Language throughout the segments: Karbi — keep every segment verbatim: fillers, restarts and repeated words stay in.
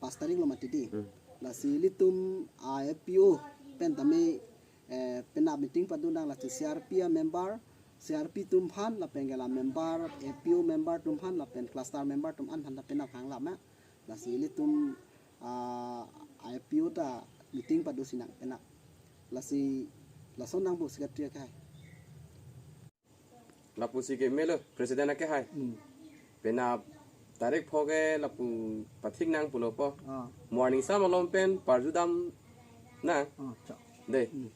Pas tarik lo mati di. Hmm. Lasi ilitum a F P O pen tame, eh, penap meeting padun nang, lasi C R P a member, C R P atum aphan lapen ke la member, F P O member atum aphan lapen cluster member atum an aphan ta penap hang lama. Lasi ilitum, ah, a F P O ta meeting padu si nang penap. Lasi lason nang bu secretary akhai. Lapusi keme lo, president akehai. Hmm. Penap tarik pho ke lapu pathik nang pulo po. Ah. Morning sa malom pen parju dam nang. Ah, cha. Dei. Hmm.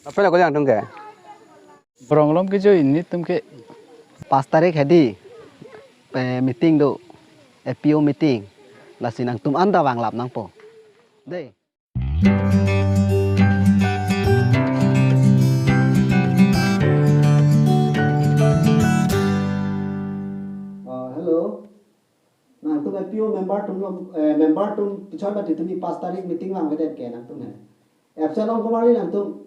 Apel ako yang tung ke? Borong malom ke joi, nelitum ke. Pas tarik hedi, eh, meeting do, F P O meeting. Lasi nangtum anta vanglap nangpo. Dei. Ah, hello. Nangtum F P O member atum lo, eh, member atum pichon ba titumi pas tarik meeting vangvedet ke nangtum he. Absent ong komarli nangtum.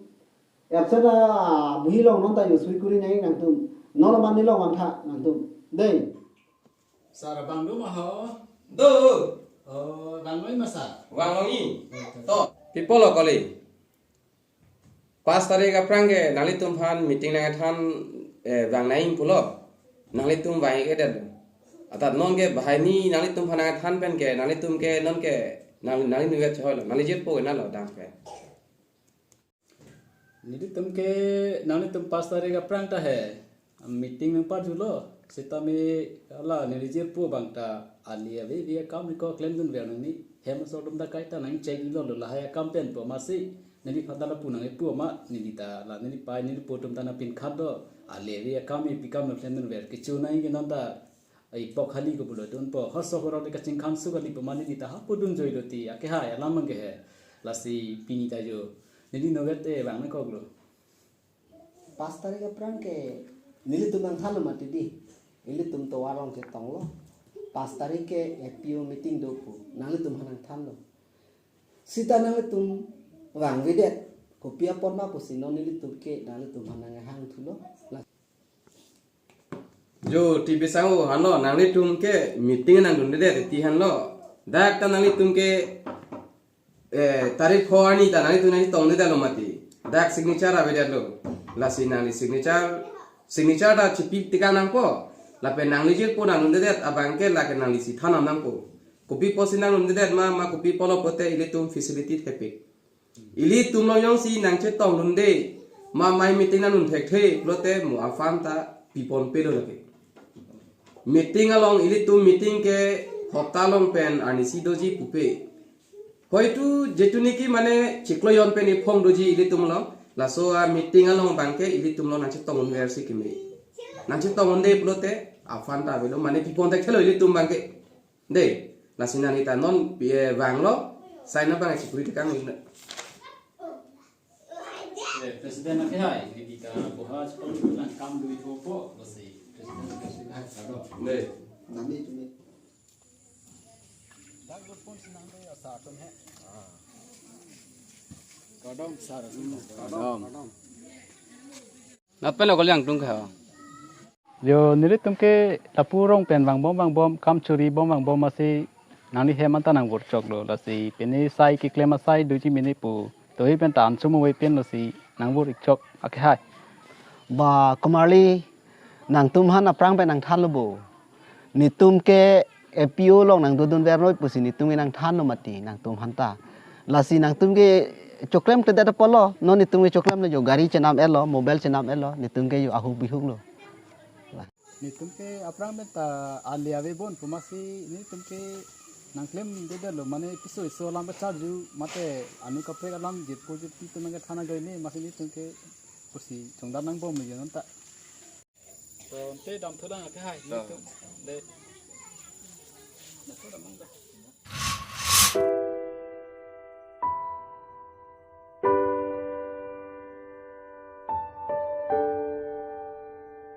Absent a buhi along non ta yusui kuri nai nangtum. Non lo mani long vangtha nangtum. Dei. Sir, abang do ma ho? Do. Oh, vangloi ma sir? Vangloi. Oh, to. Pi apotlo kali. Pas tarik aphrang ke nanglitum aphan meeting nangthan, eh, vang nai pulo. Nanglitum vang ke det. Atat non ke bahai ni nanglitum aphan nangthan pen ke nanglitum ke non ke nang nang ni vet choi lo. Nangli jirpo ke nalo dam ke. Nelitum ke, nanglitum pas tarik aphrang ta he meeting nangparjulo, sitame la neli jirpo abang ta ali ave ave akam ni ko klemdunver nangji, hem asor atum ta kaita nang check lo lo lahai akam pen po, amatsi neliphan ta lapu nangkipu amat, neli ta la neli pai neli po atum ta nangpinkhat do, ali ave akam ni pi akam lo klemdunver, kecho nangji ke non ta ai pok hali ko pulo dunpo, hor sohor le kachingkhan su kali pemani di ta hapu dun joi lo ti, akehai alam abang ke he. Lasi pini ta jo. Neli novet e vang nangkok lo. Pas tarik aphrang ke nelitum nangthan lo mati di. Ilitum tovar along chetong lo. Pas tarik ke F P O meeting do pu. Nanglitum aphan nangthan lo. Sita nanglitum vangvedet. Kopi apot ma pusi non nelitum ke nanglitum aphan nanghang thulo. La Jo, T V sango, hanlo, nanglitum ke meeting nangdundedet ti hanlo. Dak ta nanglitum ke, eh, tarik pho arni ta nanglitum nangtongdedetlo mati. Dak signature avedetlo. Lasi nangli signature, signature ta chipi tekang nangpo. Lapen nangli jirpo nangdundedet abang ke lake nanglisi than nangpo. Kopi apotsi nangdundedet ma, ma kopi apotlo pulote ilitum facility thepik. Ilitum along jongsi nangchetongdunde, ma mai meeting nangdun thekthe pulote mo aphan ta piponpe lo lake. Meeting along ilitum meeting ke hopta along pen arnisi doji pupe. Hoitu jetu niki mane chiklo jon pen iphong doji ilitum along. Laso a meeting along abang ke ilitum along nangchetongdunversi keme. Nangchetongdunde pulote aphan ta avelo mane pipon thekthelo ilitum abang ke. Dei, lasi nangli ta non pi, eh, vanglo, sign abang chikuri tekang lo. Eh, President akehai, neli ta boha chiklo nang kam dui tho po, lasi President akehai kado. Dei. Nami tumi. Dak gurpon sinang dei asa atum he. Kardom sir. Kardom. Kardom. Lapen lo kaliang tung kha. Jo, nelitum ke lapu arong pen vangbom vangbom, kam choribom vangbom, amatsi nangli hem anta nangvur chok lo, lasi pini sai keklem asai doji mene pu. Tohi pen ta ansum ave pen lasi nangvur ik chok akehai. Ba komarli nangtum aphan aphrang pen nangthanlo bo. Netum ke F P O along nangdodunver noi pusi netum ke nangthanlo mati nangtum aphan ta. Lasi nangtum ke choklem kledet apotlo, non netum ke choklem lo jo, gari chenam etlo, mobile chenam etlo, netum ke jo ahuk bihuk lo. Netum ke aphrang pen ta ali ave bon pu amatsi netum ke nangklemdedetlo, mane piso iso alam kacharju mate anu kaprek alam jirpo jirpi atum nangkethan ajoine amatsi netum ke pusi chongdam nangbomlo jo non ta. To, ante damthulang akehai, to. Nelitum. Dei. Nangthu damnang ta.